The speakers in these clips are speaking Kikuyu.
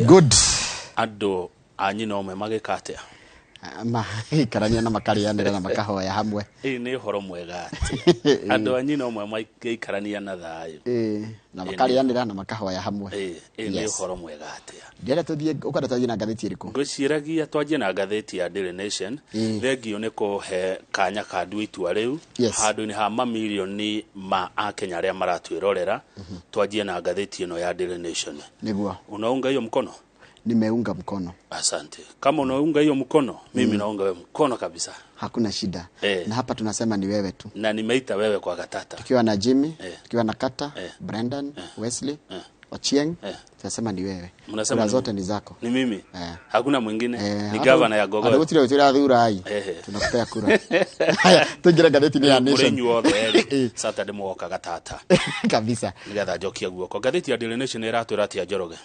Good. Andũ a nyina ũmwe magĩka atĩa? Magĩikarania na makarĩanĩra na makahoya hamwe. Ĩ nĩ ũhoro mwega atĩa? Andũ a nyina ũmwe magĩikarania na thayũ. Ĩ, na makarĩanĩra na makahoya hamwe. Ĩ, ĩ nĩ ũhoro mwega atĩa? Ndĩrenda tũthiĩ, ũkwenda twanjie na ngathĩti ĩrĩkũ? Ngwĩciragia twanjie na ngathĩti ya Daily Nation. Thengiũ nĩ kũhe kanya ka ndua itua rĩu handũ-inĩ ha mamirioni ma Akenya arĩa maratwĩrorera. Twanjie na ngathĩti ĩno ya Daily Nation. Nĩguo. Unaunga hiyo mkono? Nimeunga mkono. Asante. Kama unaunga hiyo mkono, mimi naunga wewe mkono kabisa. Hakuna shida. Na hapa tunasema ni wewe tu. Na nimeita wewe kwa gatata. Tukiwa na Jimmy, tukiwa na Kata, Brendan, Wesley, Ochieng, tunasema ni wewe. Mnasema Kura ni zote ni zako. Ni mimi. Hakuna mwingine. Ni Hata gavana ya hata Gogoyo. gũtirĩ ũtũrathura ai. Tunakupea kura. Haya, tũingĩre ngathĩti-inĩ ya Kũrĩ Nation. inyuothe erĩ, Saturday mũgoka gatata. Kabisa. Nĩgetha njokie guoko. Ngathĩti ya Daily Nation ĩratwĩra atĩa, Njoroge?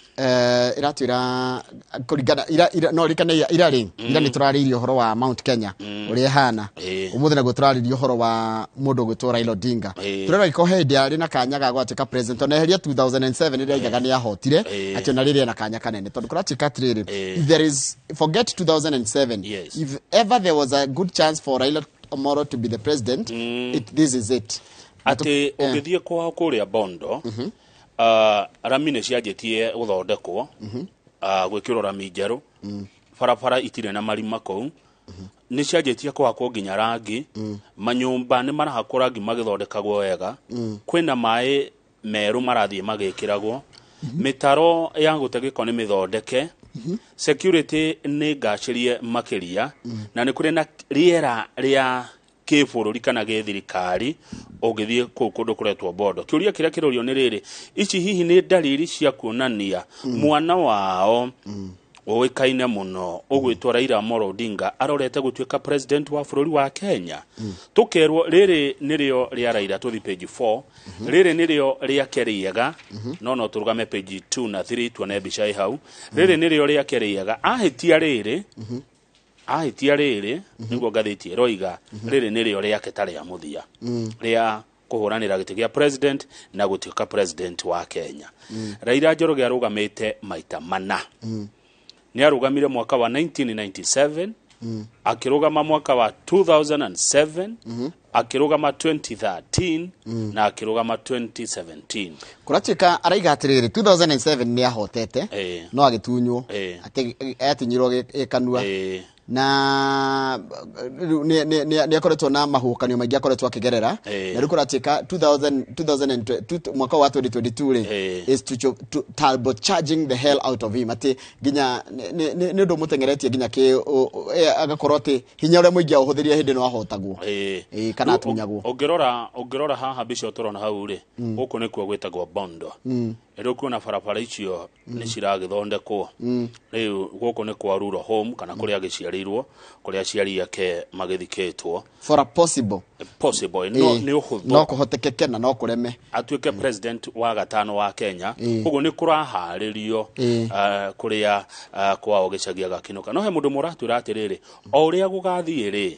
Ĩratwĩra kũringana ira, ira, no ririkane ira, ira rĩ, ira nĩ tũrarĩirie ũhoro wa Mount Kenya ũrĩa ĩhana. Ũmũthĩ naguo tũrarĩria ũhoro wa mũndũ ũgwĩtwo Raila Odinga. Tũrera gĩko he hĩndĩ arĩ na kanya ga gwatuĩka president, ona eheria 2007 rĩrĩa aigaga nĩ ahotire, atĩ ona rĩrĩ ena kanya kanene, tondũ kũratuĩka atĩrĩrĩ, if there is, forget 2007, if ever there was a good chance for Raila Omolo to be the president, this is it. Atĩ ũngĩthiĩ kwao kũrĩa Bondo, rami nĩ cianjĩtie gũthondekwo, gwĩkĩrwo rami njerũ, barabara itirĩ na marima kũu, nĩ cianjĩtie kũhakwo nginya rangi, manyũmba nĩ marahakwo rangi magĩthondekagwo wega, kwĩna maĩ merũ marathiĩ magĩkĩragwo, mĩtaro ya gũte gĩko nĩ mĩthondeke, security nĩ ngacĩrie makĩria, na nĩ kũrĩ na rĩera rĩa kĩbũrũri kana gĩthirikari ũngĩthiĩ kũu kũndũ kũretwo Bondo. Kĩũria kĩrĩa kĩrorio nĩ rĩrĩ, ici hihi nĩ ndariri cia kuonania mwana wao ũĩkaine mũno ũgwĩtwo Raila Amolo Odinga arorete gũtuĩka president wa bũrũri wa Kenya? Tũkerwo rĩrĩ nĩrĩo rĩa Raila, tũthi page 4, rĩrĩ nĩrĩo rĩake rĩega, no tũrũgame page 2 na 3 tuone mbica ĩ hau. Rĩrĩ nĩrĩo rĩake rĩega, ahĩtia rĩrĩ, ahĩtia rĩrĩ, nĩguo ngathĩti ĩroiga, rĩrĩ nĩrĩo rĩake ta rĩa mũthia rĩa kũhũranĩra gĩtĩ gĩa president na gũtuĩka president wa Kenya. Raila Njoroge arũgamĩte maita mana. Nĩ arũgamire mwaka wa 1997, akĩrũgama mwaka wa 2007, akĩrũgama 2013 na akĩrũgama 2017. Kũratuĩka araiga atĩrĩrĩ, 2007 nĩ ahotete, no agĩtunywo, atĩ atunyirwo gĩkanua, na rĩu nĩ akoretwo na mahuhũkanio maingĩ akoretwo akĩgerera, na rĩu kũratuĩka 2000, 2020, mwaka wa 2022 rĩ, is to turbocharging the hell out of him, atĩ nginya nĩ ũndũ ũmũteng'eretie nginya kĩ agakorwo atĩ hinya ũrĩa mũingĩ aũhũthĩria hĩndĩ ĩno ahotagwo. Kana Rĩu atunyagwo. Ũngĩrora haha mbica tũrona hau rĩ, gũkũ nĩkuo gwĩtagwo Bondo. Rĩu kuona barabara icio nĩ ciragĩthondekwo. Rĩu gũkũ nĩ kwa rural home, kana kũrĩa agĩciarĩirwo, kũrĩa aciari ake magĩthikĩtwo. For a possible. Possible. No, nĩ ũhũthũ. No kũhotekeke na no kũreme. Atuĩke president wa gatano wa Kenya. Koguo nĩ kũraharĩrio, kũrĩa, kwao gĩcagi agakĩinũka. No he mũndũ mũratwĩra atĩrĩrĩ, o ũrĩa gũgathiĩ rĩ,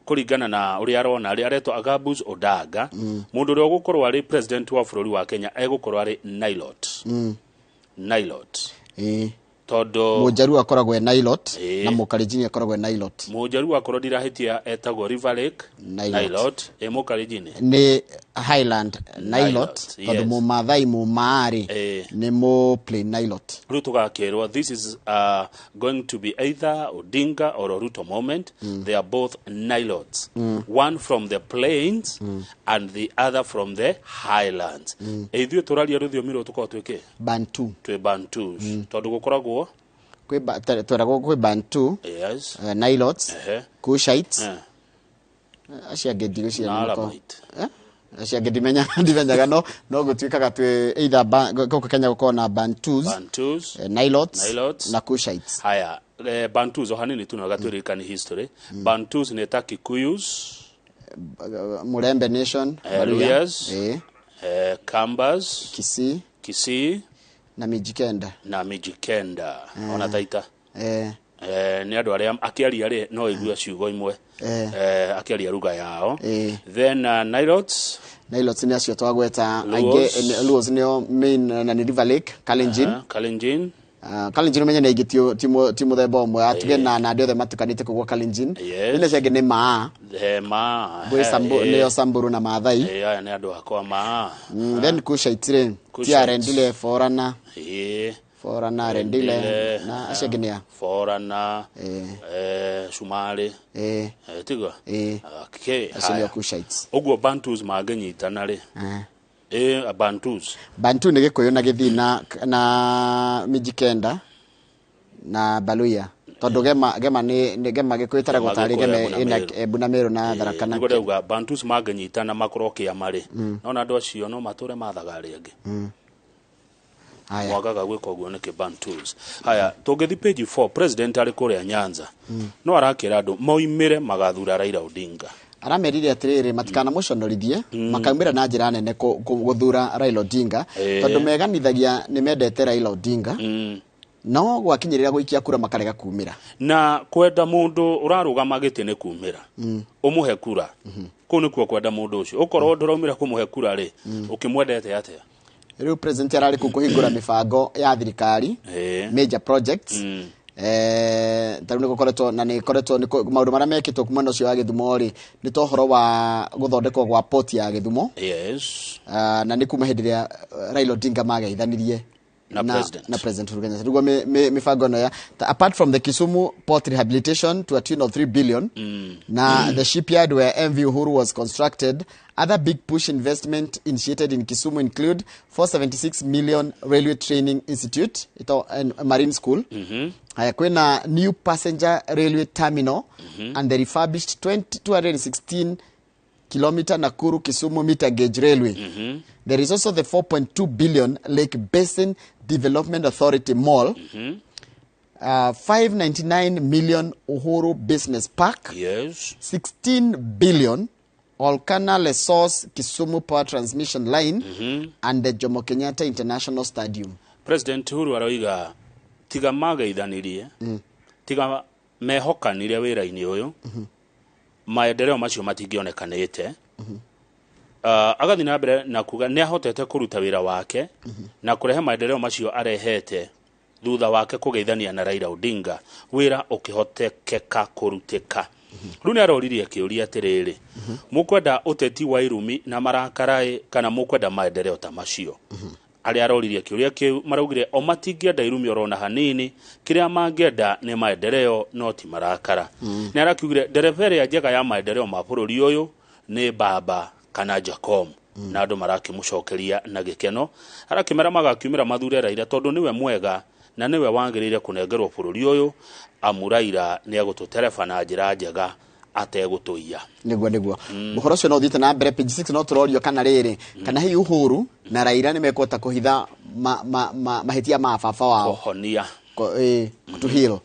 kũringana na ũrĩa arona rĩ, aretwo Agabus Odanga, mũndũ ũrĩa ũgũkorwo arĩ president wa bũrũri wa Kenya egũkorwo arĩ Nilot. Nilot. Tondũ Mũjaruo akoragwo e Nilot, na Mũkalenjin akoragwo e Nilot. Mũjaruo akorwo ndirahĩtia etagwo River Lake Nilot. Nilot. Mũkalenjin nĩ Highland Nilot, Nilot, tondũ yes. Mũmathai Mũmaarĩ nĩ mũ plain Nilot. Rĩu tũgakĩrwo this is going to be either Odinga or Ruto moment. They are both Nilots. One from the plains and the other from the highlands. Ithuĩ tũraria rũthiomi rũrũ tũkoragwo twĩ kĩ? Bantu. Twĩ Bantus. Tondũ gũkoragwo Kwĩ tweragwo kwĩ Bantu, Nilots, Cushites. Acio angĩ ndigũciria Na nĩ mũkoragwo. Aramite. Acio angĩ ndimenyaga, no gũtuĩkaga twĩ either gũkũ Kenya gũkoragwo na Bantus, Bantus, Nilots, Nilots. na Cushites. Haya, Bantus o hanini tu na gatwĩririkani history. Bantus nĩ ta Kikuyus, Mulembe Nation, Baluya. Luyas, Kambas, Kisii, Kisii na Mijikenda. Na Mijikenda. Ona Taita. Nĩ andũ arĩa akĩaria rĩ no igue ciugo imwe. Akĩaria lugha yao. Then Nilots. Nilots nĩ acio twagweta. Luos. Aingĩ, Luos nĩo main, na nĩ River Lake, Kalenjin. Kalenjin. Kalenjin umenye nĩ aingĩ ti mũthemba ũmwe atuge na andũ othe matukanĩte koguo Kalenjin. Yes. Nĩ cengĩ nĩ maa. He ma. Gwĩ nĩo Samburu na Maathai. Aya nĩ andũ akwa ma. Then Kushaiti rĩ, ti Arendile, Forana. Forana, Arendile na acio angĩ nĩ a? Forana, Cumarĩ. Tigo? Okay. Acio nĩo Kushites. Ũguo Bantus mangĩnyitana rĩ? Bantus. Bantu nĩ Gĩkũyũ na Gĩthii na Mijikenda na Baluya. Tondũ Gema nĩ Gema Gĩkũyũ ĩtaragwo tarĩ Gema ĩna Embu na Meru na Tharaka na Nĩguo ndauga Bantus mangĩnyitana makorwo kĩama rĩ. No andũ acio no matũre mathaga arĩa angĩ. Mwagaga gwĩka ũguo nĩkĩ Bantus. Haya, tũngĩthiĩ page 4, president arĩ kũrĩa Nyanza. No arakĩra andũ moimĩre magathura Raila Odinga. Aramerire atĩrĩrĩ matikanamuconorithie makaumĩra na njĩra nene gũthura Raila Odinga tondũ meganithagia nĩ mendete Raila Odinga no gwakinyĩrĩra gũikia kura makarega kumĩra. Na kwenda mũndũ ũrarũgama gĩtĩ nĩ kumĩra ũmũhe kura kũu nĩkuo kwenda mũndũ ũcio ũkorwo ndũraumĩra kũmũhe kura rĩ ũkĩmwendete atĩa? Rĩu president ararĩ kũu kũhingũra mĩbango ya thirikari major projects tarĩu nĩ gũkoretwo na nĩ koretwo nĩ maũndũ marĩa mekĩtwo mwena ũcio wa Gĩthumo rĩ nĩ ta ũhoro wa gũthondekwo gwa port ya Gĩthumo. Yes. Na nĩ kuma hĩndĩ ĩrĩa Raila Odinga mageithanirie na president. Na President Uhuru Kenyatta. Rĩu mĩbango ĩno ya apart from the Kisumu port rehabilitation to a tune of 3 billion na the shipyard where MV Uhuru was constructed, other big push investment initiated in Kisumu include 476 million Railway Training Institute ito and Marine School. Haya kwĩna new passenger railway terminal and the refurbished 216 kilometer Nakuru Kisumu meter gauge railway. There is also the 4.2 billion Lake Basin Development Authority Mall. 599 million Uhuru Business Park. Yes. 16 billion Olkana Lesos Kisumu Power Transmission Line and the Jomo Kenyatta International Stadium. President Uhuru aroiga tiga mageithanirie tiga mehokanire wĩra-inĩ ũyũ maendeleo macio matingĩonekanĩte. Agathiĩ na mbere na kuga nĩ ahotete kũruta wĩra wake na kũrehe maendeleo macio arehete thutha wake kũgeithania na Raila Odinga wĩra ũkĩhotekeka kũrutĩka. Rĩu nĩ aroririe kĩũria atĩrĩrĩ mũkwenda ũteti wa irumi na marakara kana mũkwenda maendeleo ta macio? Arĩa aroririe kĩũria kĩu maraugire o matingĩenda irumi orona hanini kĩrĩa mangĩenda nĩ maendeleo no ti marakara. Nĩ arakiugire ndereba ĩrĩa njega ya maendeleo ma bũrũri ũyũ nĩ Baba kana Jacom. Na andũ marakĩmũcokeria na gĩkeno arakĩmera magakiumĩra mathure Raila tondũ nĩwe mwega na nĩwe wagĩrĩire kũnengerwo bũrũri ũyũ amu Raila nĩ egũtũtereba na njĩra njega ategũtũiya. Nĩguo ũhoro ũcio no ũthiĩte na mbere page 6 no tũrorio kana rĩrĩ kana hihi Uhuru na Raila nĩ mekũhota kũhitha mahĩtia ma baba wao kũhonia to heal.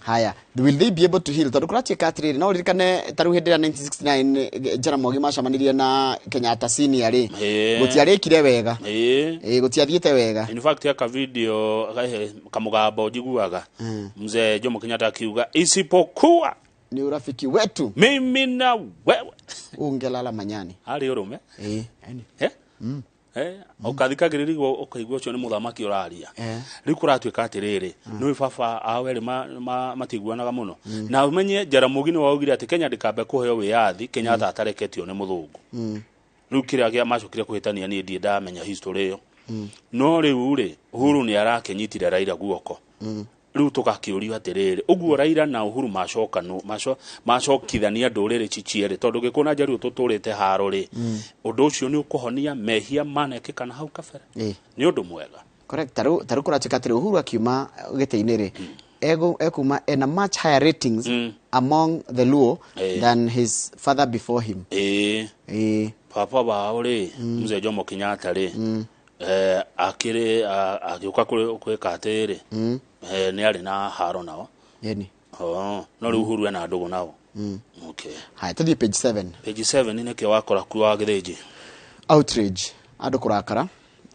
Haya, will they be able to heal? Tondũ kũratuĩka atĩrĩrĩ no ũririkane ta rĩu hĩndĩ ĩrĩa 1969 Jaramogi macemanirie na Kenyatta senior rĩ gũtiarĩkire wega. Gũtiathiĩte wega. In fact aka video kamũgambo njiguaga mzee Jomo Kenyatta akiuga isipokuwa ni urafiki wetu mimi na wewe ungelala manyani ari urume ukathikagĩrĩria ũkaigua ũcio nĩ mũthamaki ũraria. Rĩu kũratuĩka atĩrĩrĩ nĩ baba ao erĩ matiguanaga mũno na ũmenye Jaramogi nĩ waugire atĩ Kenya ndĩkambe kũheo wĩyathi Kenyatta atareketio nĩ mũthũngũ. Rĩu kĩrĩa gĩa macokire kũhĩtania niĩ ndirĩ ndamenya history ĩyo. No rĩu rĩ Uhuru nĩ arakĩnyitire Raila guoko. Rĩu tũgakĩũrio atĩrĩrĩ ũguo Raila na Uhuru macokithania ndũrĩrĩ cicierĩ tondũ Gĩkũyũ na Njaruo tũtũrĩte haro rĩ ũndũ ũcio nĩ ũkũhonia mehia manekĩka na hau kabere. Nĩ ũndũ mwega. Correct. Tarĩu kũratuĩka atĩrĩ Uhuru akiuma gĩtĩ-inĩ rĩ ekuma ena much higher ratings among the Luo than his father before him. Papa wao rĩ mzee Jomo Kenyatta rĩ akĩrĩ agĩũka kwĩka atĩrĩ nĩ arĩ na haro nao. Yeni. No rĩu Uhuru ena ndũgũ nao. Okay. Haya tũthiĩ page 7. Page 7 nĩkĩo wakora kuo wa Gĩthĩnji. Outrage andũ kũrakara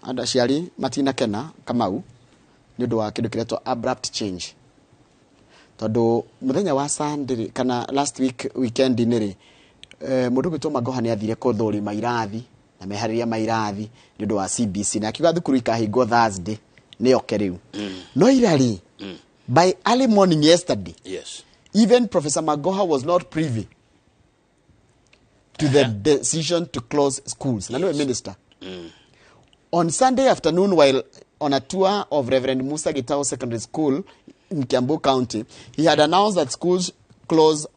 andũ aciari matinakena Kamau nĩ ũndũ wa kĩndũ kĩretwo abrupt change. Tondũ mũthenya wa Sunday kana last week weekend-inĩ rĩ mũndũ gwĩtwo Magoha nĩ athire kũthũrima irathi na meharĩria ma irathi nĩ ũndũ wa CBC na akiuga thukuru ikahingwo Thursday Nĩ oke rĩu. No ira rĩ, by early morning yesterday, even Professor Magoha was not privy to the decision to close schools. Na niwe minister. On Sunday afternoon, while on a tour of Reverend Musa Gitau Secondary School in Kiambu County, he had announced that schools close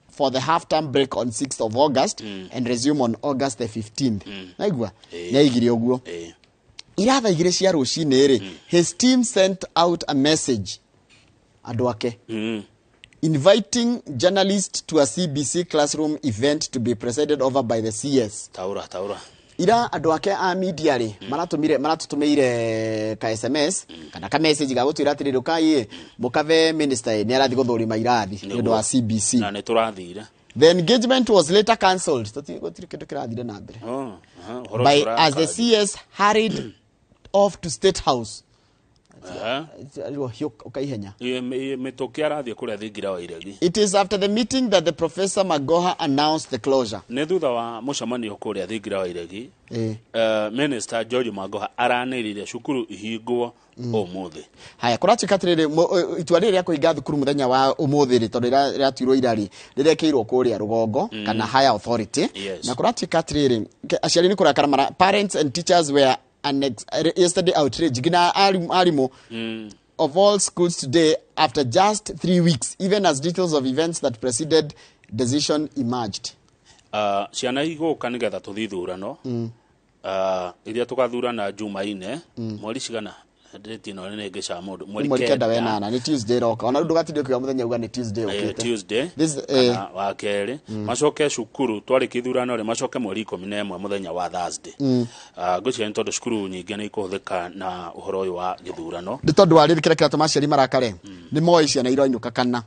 for the half-term break on 6th of August and resume on August the 15th. Naigua? Nĩaigire ũguo. Ira thaa 2 cia rũcinĩ rĩ, his team sent out a message, andũ ake, inviting journalists to a CBC classroom event to be presided over by the CS. Taura taura. Ira andũ ake a media rĩ, maratũmire, maratũtũmĩire ka SMS kana ka message ga gũtwĩra atĩrĩrĩ, ũkai mũkave minister nĩ arathiĩ gũthũrima irathi nĩ ũndũ wa CBC. Na nĩ tũrathire. The engagement was later cancelled. Gũtirĩ kĩndũ kĩrathire na mbere. Oh, aha, ũhoro By ũcio as the ũrakaria. CS hurried off to State House. Ũkaihenya. Mĩtũkĩ arathiĩ kũrĩa thingira wa iregi. It is after the meeting that the Professor Magoha announced the closure. Nĩ thutha wa mũcemanio kũrĩa thingira wa iregi, Minister George Magoha aranĩrĩire cukuru ihingwo ũmũthĩ. Haya, kũratuĩka atĩrĩrĩ, itua rĩrĩ rĩa kũhinga thukuru mũthenya wa ũmũthĩ rĩ, tondũ rĩratuirwo ira rĩ, rĩrekĩirwo kũrĩa rũgongo kana higher authority. Na kũratuĩka atĩrĩrĩ, aciari nĩ kũrakara mara, parents and teachers were yesterday outrage nginya arimũ of all schools today after just 3 weeks, even as details of events that preceded decision emerged. Ciana igũka nĩgetha tũthiĩ ithurano. Iria tũgathurana Jumaine, mweri cigana? Date ĩno nĩ ngĩca mũndũ. Mweri kenda wenana, nĩ Tuesday roka. Ona rĩu ndũgatinde ũkiuga mũthenya uga nĩ Tuesday ũkĩte. Tuesday, This, kana wa kerĩ. Macoke cukuru, twarĩkia ithurano rĩ, macoke mweri 11 mũthenya wa Thursday. Ngwĩciria nĩ tondũ cukuru nyingĩ nĩ ikũhũthĩka na ũhoro ũyũ wa gĩthurano. Nĩ tondũ wa rĩrĩ kĩrĩa kĩratũma aciari marakare, nĩ moĩ ciana iroinũka kana.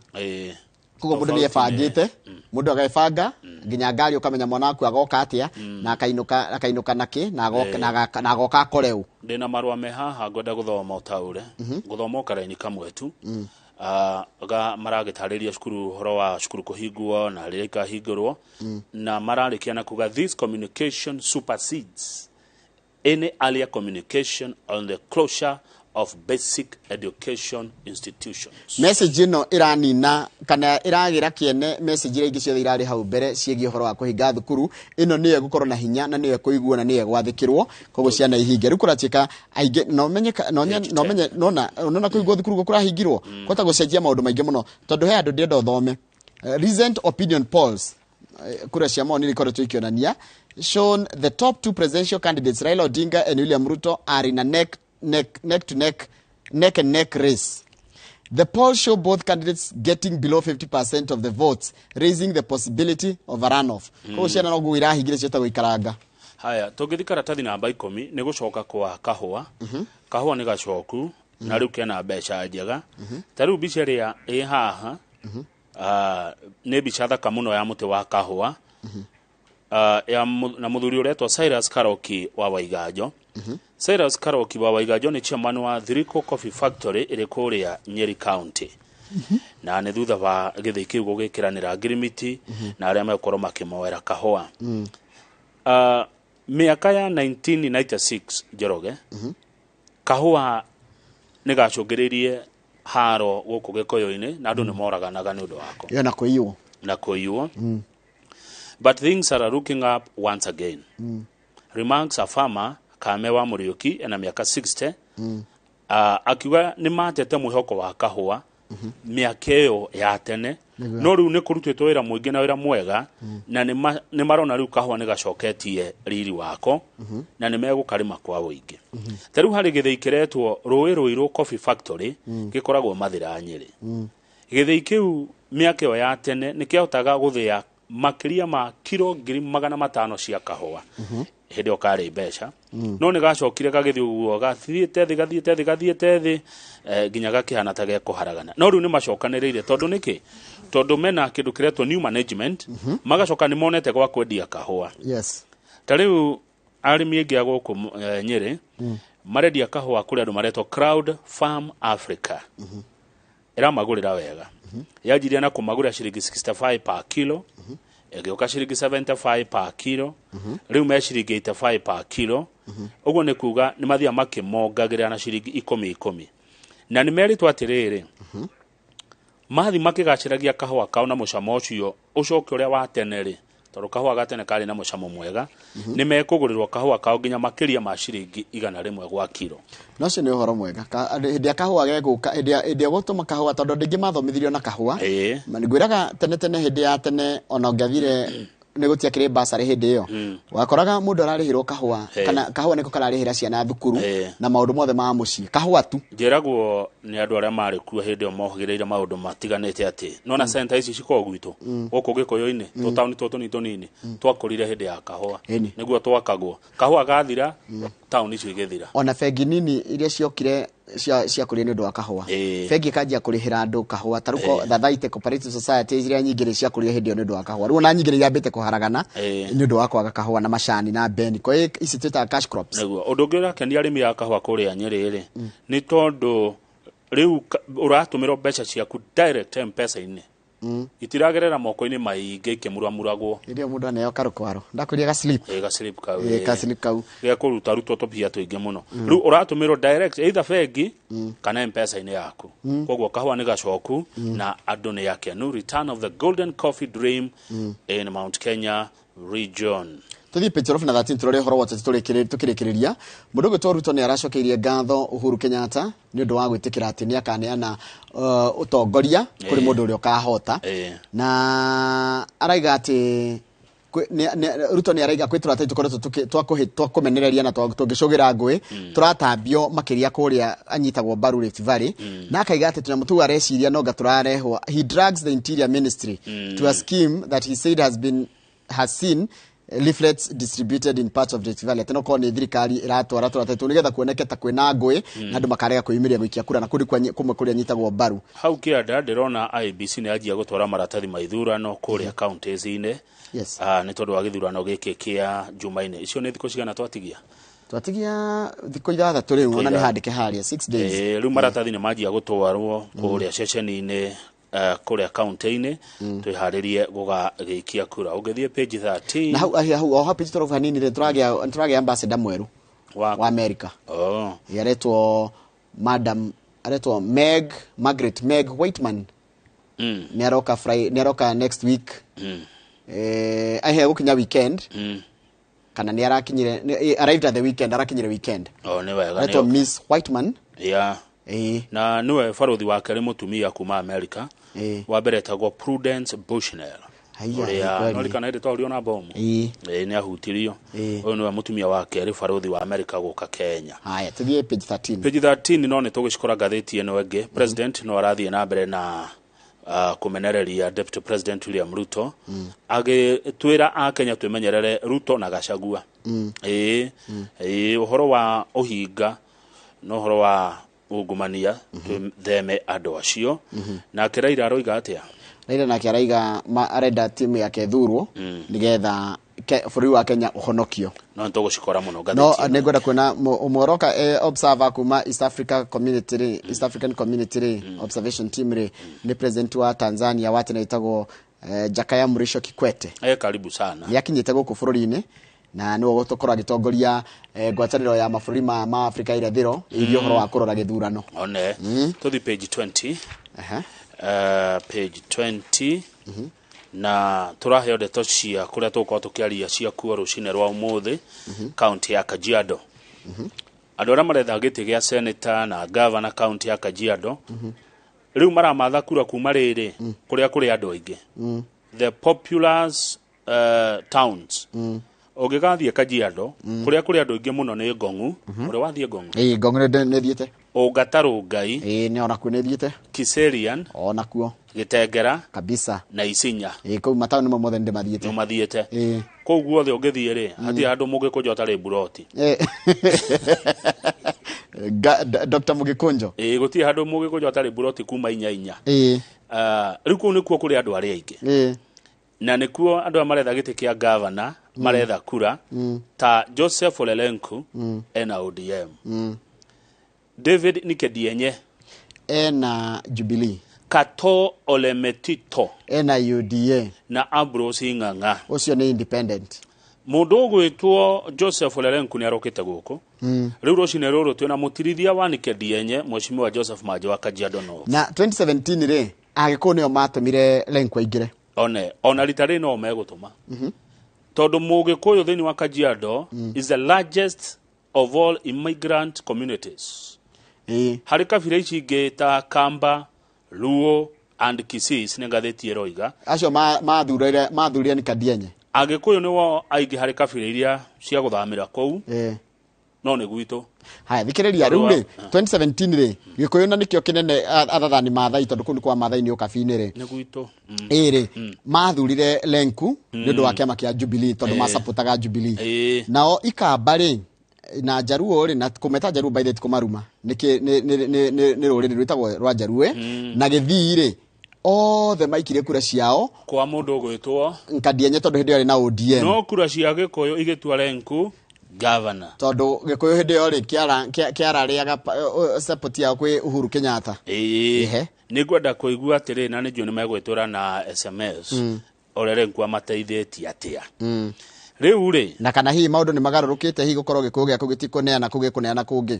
Koguo mũndũ nĩ Tofauti nĩ ebangĩte, mũndũ agebanga, nginya ngari ũkamenya mwana waku agoka atĩa, na akainũka nakĩ, na na agoka akore ũ. Ndĩna marũa me haha ngwenda gũthoma ũtaũre. Gũthoma o karaini kamwe tu. Ga maragĩtarĩria cukuru ũhoro wa cukuru kũhingwo na rĩrĩa ikahingũrwo. Na mararĩkia na kuga this communication supersedes any earlier communication on the closure of basic education institutions. Message ĩno ĩranina kana ĩragĩra kĩene message iria ingĩ ciothe irarĩ hau mbere ciĩgiĩ ũhoro wa kũhinga thukuru. Ĩno nĩyo ĩgũkorwo na hinya na nĩyo ĩkũiguo na nĩyo ĩgwathĩkĩrwo, koguo ciana ihinge. Rĩu kũratuĩka aingĩ, no menye ka-, no nye-, no menye, nona, nona kũhingwo thukuru gũkũ kũrahingirwo, kwahota gũcenjia maũndũ maingĩ mũno, tondũ he andũ ndĩrenda ũthome. Recent opinion polls, kura cia maoni ikoretwo ikĩonania shown the top two presidential candidates Raila Odinga and William Ruto are in a neck, neck, neck to neck, neck and neck race. The polls show both candidates getting below 50% of the votes, raising the possibility of a runoff. Koguo ciana no nguo irahingire ciĩtagwo ikaranga. Haya, tũngĩthiĩ karatathi namba 10 nĩ gũcoka kwa kahũa. Kahũa nĩ gacoku, na rĩu kena mbeca njega. Ta rĩu mbica ĩrĩa ĩ haha, nĩ mbica thaka mũno ya mũtĩ wa kahũa. Ya na mũthuri ũretwo Cyrus Karoki wa Waiganjo. Cyrus Karoki wa Waiganjo nĩ chairman wa Thiriko Coffee Factory ĩrĩ kũrĩa Nyeri County. Na nĩ thutha wa gĩthĩi kĩu gũgĩkĩranĩra ngirimiti na arĩa megũkorwo makĩmoera kahũa. Mĩaka ya 1996 Njoroge, kahũa nĩ gacũngĩrĩirie haro gũkũ Gĩkũyũ-inĩ na andũ nĩ moraganaga nĩ ũndũ wako. Yo na kũiywo. Na kũiywo. But things are looking up once again. Remarks a farmer Kame wa Muriuki ena mĩaka 60. Akiuga nĩ matete mwĩhoko wa kahũa mĩaka ĩyo ya tene. No rĩu nĩ kũrutĩtwo wĩra mũingĩ na wĩra mwega, na nĩ marona rĩu kahũa nĩ gacoketie riri wako, na nĩ megũkarĩma kwa ũingĩ. Ta rĩu harĩ gĩthĩi kĩretwo Rũĩ Rũirũ Coffee Factory, gĩkoragwo Mathĩra Nyĩrĩ. Gĩthĩi kĩu mĩaka ĩyo ya tene nĩ kĩahotaga gũthĩa makĩria ma kiro ngiri magana matano cia kahũa. Hĩndĩ ĩyo karĩ mbeca. No nĩ gacokire gagĩthiĩ ũguo, gathiĩte thĩ, gathiĩte thĩ, gathiĩte thĩ, nginya gakĩhana ta gekũharagana. No rĩu nĩ macokanĩrĩire, tondũ nĩkĩ? Tondũ mena kĩndũ kĩretwo new management, magacoka nĩ monete gwa kwendia kahũa. Ta rĩu arĩmi aingĩ a gũkũ, Nyĩrĩ, marendia kahũa kũrĩ andũ maretwo Crowd Farm Africa. Ĩramagũrĩra wega. Yanjirie na kũmagũrĩra ciringi 65 per kilo, Ĩgĩũka ciringi 75 per kilo. Rĩu me ciringi 85 per kilo. Ũguo nĩ kuga nĩ mathiaga makĩmongagĩrĩra na ciringi ikũmi ikũmi. Na nĩ merĩtwo atĩrĩrĩ, mathi makĩgacĩragia kahũa kao na mũcamo ũcio ũcoke ũrĩa wa tene rĩ, tondũ kahũa ga tene karĩ na mũcamo mwega, nĩ mekũgũrĩrwo kahũa kao nginya makĩria ma ciringi 100 gwa kiro. No ũcio nĩ ũhoro mwega. Hĩndĩ ya kahũa gegũka, hĩndĩ ya gũtũma kahũa, tondũ andũ aingĩ mathomithirio na kahũa. Ngwĩraga tene tene, hĩndĩ ya tene, ona ũngĩathire nĩ gũtiakĩrĩ basarĩ hĩndĩ ĩyo, wakoraga mũndũ ararĩhĩrwo kahũa, kana kahũa nĩko kararĩhĩra ciana thukuru na maũndũ mothe ma mũciĩ, kahũa tu. Njĩragwo nĩ andũ arĩa marĩ kuo hĩndĩ ĩyo mohĩgĩrĩire maũndũ matiganĩte atĩ nona center ici cikoragwo gwitũ gũkũ Gĩkũyũ-inĩ, tũtaũni tũtũ tũnini tũnini twakũrire hĩndĩ ya kahũa. Nĩguo twakagwo kahũa gathira, taũni icio igĩthira. Ona bengi nini iria ciokire ciakũrire nĩ ũndũ wa kahũa. Bengi ĩkanjia kũrĩhĩra andũ kahũa, ta rĩu Thathaite Cooperative Society iria nyingĩ nĩ ciakũrire hĩndĩ ĩyo nĩ ũndũ wa kahũa. Rĩu ona nyingĩ nĩ irambĩte kũharagana nĩ ũndũ wa kwaga kahũa na macani na mbeni. Kwa hiyo ici twĩtaga cash crops. Nĩguo ũndũ ũngĩ ũrakenia arĩmi a kahũa kũrĩa Nyĩrĩ rĩ, nĩ tondũ rĩu ũratũmĩrwo mbeca ciaku direct M-Pesa-inĩ, itiragerera moko-inĩ maingĩ ikĩmuramuragwo. Hĩndĩ ĩyo mũndũ aneo karũkwaro, ndakwĩria ga slip. Ĩ, ga slip kau. Ka slip kau. Gĩa kũruta rutwo tũbia tũingĩ mũno. Rĩu ũratũmĩrwo direct either bengi kana M-Pesa-inĩ yaku. Koguo kahũa nĩ gacoku na andũ nĩ akenu. Return of the golden coffee dream in Mount Kenya region. Tuthiĩ page 12 na 13 turore ũhoro wa ũteti tũkĩrĩkĩrĩria. Mũndũ ũgwĩtwo Ruto nĩ aracokeirie ngatho Uhuru Kenyatta nĩ ũndũ wa gwĩtĩkĩra atĩ nĩ akaneana ũtongoria kũrĩ mũndũ ũrĩa ũkahota. Na araiga atĩ Ruto nĩ araiga kwĩ tũratathi tũkoretwo twakũmenereria na tũngĩcũgĩra ngũĩ, tũratambio makĩria kũrĩa anyitagwo mbaru Rift Valley. Na akaiga atĩ tũnyamũ tũu areciria no nga tũrarehwo. He drags the interior ministry to a scheme that he said has seen leaflets distributed in parts of Rift Valley. Atĩ no korwo nĩ thirikari ĩratwara tũratathi tũu nĩgetha kuoneke ta kwĩna ngũĩ na andũ makarega kwĩyumĩria gũikia kura na kũndũ kũmwe kũrĩa anyitagwo mbaru. Hau kĩanda ndĩrona IEBC nĩ yanjia gũtwara maratathi ma ithurano kũrĩa counties-inĩ. Nĩ tondũ wa gĩthurano gĩkĩ kĩa Jumaine. Icio nĩ thikũ cigana twatigia? Twatigia thikũ ithathatũ rĩu, ona nĩ handĩke harĩa 6 days. Rĩu maratathi nĩ manjia gũtwarwo kũrĩa ceceni-inĩ, kũrĩa county-inĩ, twĩharĩrie gũgagĩikia kura. Ũngĩthiĩ page 13. Na hau, o hau page 12 hanini rĩ, tũragĩa ambassador mwerũ wa America. Ĩ, aretwo Madam, aretwo Meg, Margaret Meg Whiteman. Nĩ aroka Friday, nĩ aroka next week. Aihe gũkinya weekend. Kana nĩ arakinyire, arrived at the weekend, arakinyire weekend. Oh, nĩ wega, Aretwo nĩ Miss Whiteman. Na nĩwe barothi wa kerĩ mũtumia kuma America. Wa mbere etagwo Prudence Bushnell. Haiya, Ũrĩa, nĩ kweli. no rikana hĩndĩ twahurio na bomu. Nĩ ahutirio. Ũyũ nĩwe mũtumia wa kerĩ barothi wa America gũka Kenya. Haya, tũthiĩ page 13. Page 13 no nĩ tũgũcikora ngathĩti ĩno ĩngĩ. President no arathiĩ na mbere na kũmenereria Deputy President William Ruto. Agĩtwĩra a Kenya twĩmenyerere Ruto na Gachagua. Ũhoro wa ũhinga na ũhoro wa ungumania, twĩtheme andũ acio. Nake Raila aroiga atĩa? Raila nake araiga arenda timu yake ĩthurwo nĩgetha bũrũri wa Kenya ũhonokio. No nĩtũgũcikora mũno No, ngathĩti ĩno. nĩngwenda kuona ũmwe ũroka, observer kuma East Africa Community rĩ, East African Community rĩ, observation team rĩ, nĩ president wa Tanzania wa tene wĩtagwo, Jakaya Mrisho Kikwete. Karibu sana. Nĩ akinyĩte gũkũ bũrũri-inĩ na nĩwe ũgũkorwo agĩtongoria, ngwatanĩro ya mabũrũri ma Afrika ya irathĩro ĩgiĩ ũhoro wa kũrora gĩthurano. One. Tũthiĩ page 20. Page 20. Na tũraheo ndeto cia kũrĩa tũgũkorwo tũkĩaria cia kuo rũcinĩ rwa ũmũthĩ, kaunti ya Kajiado. Andũ arĩa maretha gĩtĩ gĩa senator na governor kaunti ya Kajiado, rĩu maramatha kura kuma rĩrĩ, kũrĩa kũrĩ andũ aingĩ. The populous towns. Ũngĩgathiĩ Kajiado, kũrĩa kũrĩ andũ aingĩ mũno nĩ Ngong'u. Ũrĩa wathiĩ Ngong'u? Ĩĩ, Ngong'u nĩ thiĩte. Ũngatarũngai. Ĩĩ, nĩ onakuo nĩ thiĩte. Kiserian. Onakuo. Gĩtengera. Kabisa. Na Isinya. Ĩĩ, kũu mataũni mamwe mothe nĩ ndĩmathiĩte. Nĩ mathiĩte. Ĩĩ. Kũu guothe ũngĩthiĩ rĩ, hatirĩ handũ mũgĩkũnjo ũtarĩ mburoti. Ĩĩ. Dr. Mũgĩkũnjo. Ĩĩ, gũtirĩ handũ mũgĩkũnjo ũtarĩ mburoti kuma inya inya. Ĩĩ. Rĩu kũu nĩkuo kũrĩ andũ arĩa aingĩ. Ĩĩ. Na nĩkuo andũ arĩa maretha gĩtĩ kĩa gavana, maretha kura, ta Joseph Olelenku, ena ODM. David Nkedienye. Ena Jubilee. Kato Olemetito Ena UDA. Na Ambrose Ng'ang'a. Ũcio nĩ independent. Mundu ũgwĩtwo Joseph Olelenku nĩ arokĩte gũkũ rĩu rũcinĩ rũrũ twĩna mũtirithia wa Nike Dienye, Mheshimiwa Joseph Manji wa Kajiado North. Na 2017 rĩ, Agĩkũyũ nĩo matũmire Lenku aingĩre. One ona rita rĩ no megũtũma, tondũ Mũgĩkũyũ thĩinĩ wa Kajiado is the largest of all immigrant communities. Harĩ kabira ici ingĩ ta Kamba, Luo and Kisii, nĩ ngathĩti ĩroiga. Acio mathurire Nike Dienye. Agĩkũyũ nĩo aingĩ harĩ kabira iria cia gũthamĩra kũu. No nĩ gwitũ. Haya, thikĩrĩria, rĩu rĩ, 2017 rĩ, Gĩkũyũ na nĩkĩo kĩnene athathani Maathai, tondũ kũu nĩ kwa Maathai, nĩ ũkabi-inĩ rĩ. Nĩ gwitũ. Ĩĩ rĩ, mathurire Lenku nĩ ũndũ wa kĩama kĩa Jubilee, tondũ macapotaga Jubilee. Nao Ikamba rĩ na Njaruo rĩ, na kũmeta Njaruo by the way ti kũmaruma, nĩ rũrĩrĩ rwĩtagwo rwa Njarue, na Gĩthii rĩ, othe maikirie kura ciao kwa mũndũ ũgwĩtwo Nkadienye, tondũ hĩndĩ ĩyo arĩ na ODM. No kura cia Gĩkũyũ igĩtua Lenku governor. Tondũ Gĩkũyũ hĩndĩ ĩyo rĩ kĩararĩaga support yao kwĩ Uhuru Kenyatta. Ehe. Nĩ ngwenda kũigua atĩrĩ, na nĩ njũĩ nĩ megwĩtũra na SMS, Ole Lenku amateithĩtie atĩa rĩu rĩ. Na kana hihi maũndũ nĩ magarũrũkĩte, hihi gũkorwo Gĩkũyũ gĩaku gĩtikũneana kũu gĩkũneana kũngĩ.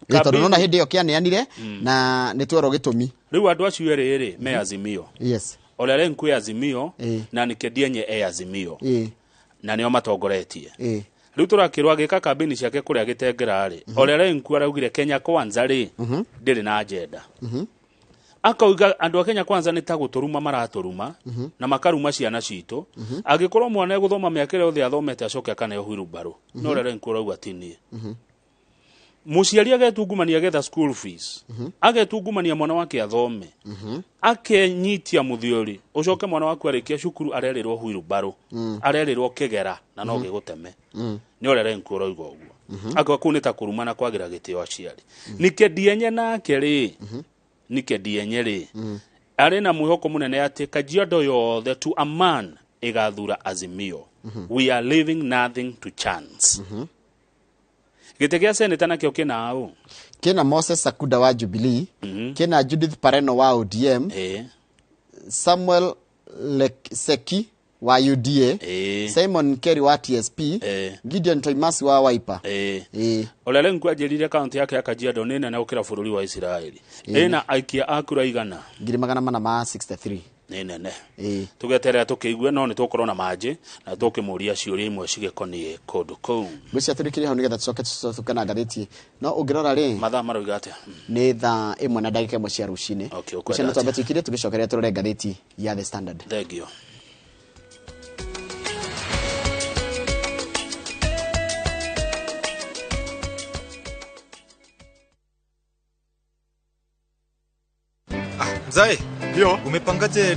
Ĩ, tondũ nona hĩndĩ ĩyo kĩaneanire na nĩ twerwo gĩtũmi. Rĩu andũ acio erĩ rĩ me Azimio. Ole Lenku e Azimio na Nike Dienye e Azimio, na nĩo matongoretie. Rĩu tũrakĩrwo agĩka kambĩni ciake kũrĩa gĩtengera rĩ, Ole Lenku araugire Kenya Kwanza rĩ ndĩrĩ na agenda. Akauga andũ a Kenya Kwanza nĩ ta gũtũruma maratũruma na makaruma ciana citũ. Angĩkorwo mwana egũthoma mĩaka ĩrĩa yothe athomete acoke akaneo wheelbarrow, no Ole Lenku arauga ti niĩ. Mũciari agetungumania agetha school fees, agetungumania mwana wake athome, akenyitia mũthiori, ũcoke mwana waku arĩkia cukuru arerĩrwo wheelbarrow, arerĩrwo kĩgera na no gĩgũteme. Nĩ Ole Lenku ũroiga ũguo, akauga kũu nĩ ta kũruma na kwagĩra gĩtĩo aciari. Nike Dienye nake rĩ, Nike Dienye rĩ, arĩ na mwĩhoko mũnene atĩ Kajiado yothe to a man ĩgathura Azimio. We are leaving nothing to chance. Gĩtĩ gĩa seneta nakĩo kĩna ũ? Kĩna Moses Sakuda wa Jubilee, kĩna Judith Pareno wa ODM, Samuel Seki wa UDA, Simon Kerry wa TSP, Gideon Toimasi wa Wiper. Ole Lenku anjĩrire kaunti yake ya Kajiado nĩ nene gũkĩra bũrũri wa Isiraeli. Ĩna aikia a kura igana? 463,000. Nĩ nene. Tũgeterera tũkĩigue, no nĩ tũgũkorwo na manjĩ na tũkĩmũria ciũria imwe cigĩkoniĩ kũndũ kũu. Ngwĩciria tũrĩkĩrie hau nĩgetha tũcoke tũcoke na ngathĩti, no ũngĩrora rĩ, Mathaa maroiga atĩa? Nĩ thaa 1:01 cia rũcinĩ. Okay, ũkwenda Ngwĩciria no twambe atĩa? tũikirie tũgĩcokeria tũrore ngathĩti ya The Standard. Thank you. Mzae, Ndio. umepangaje tarehe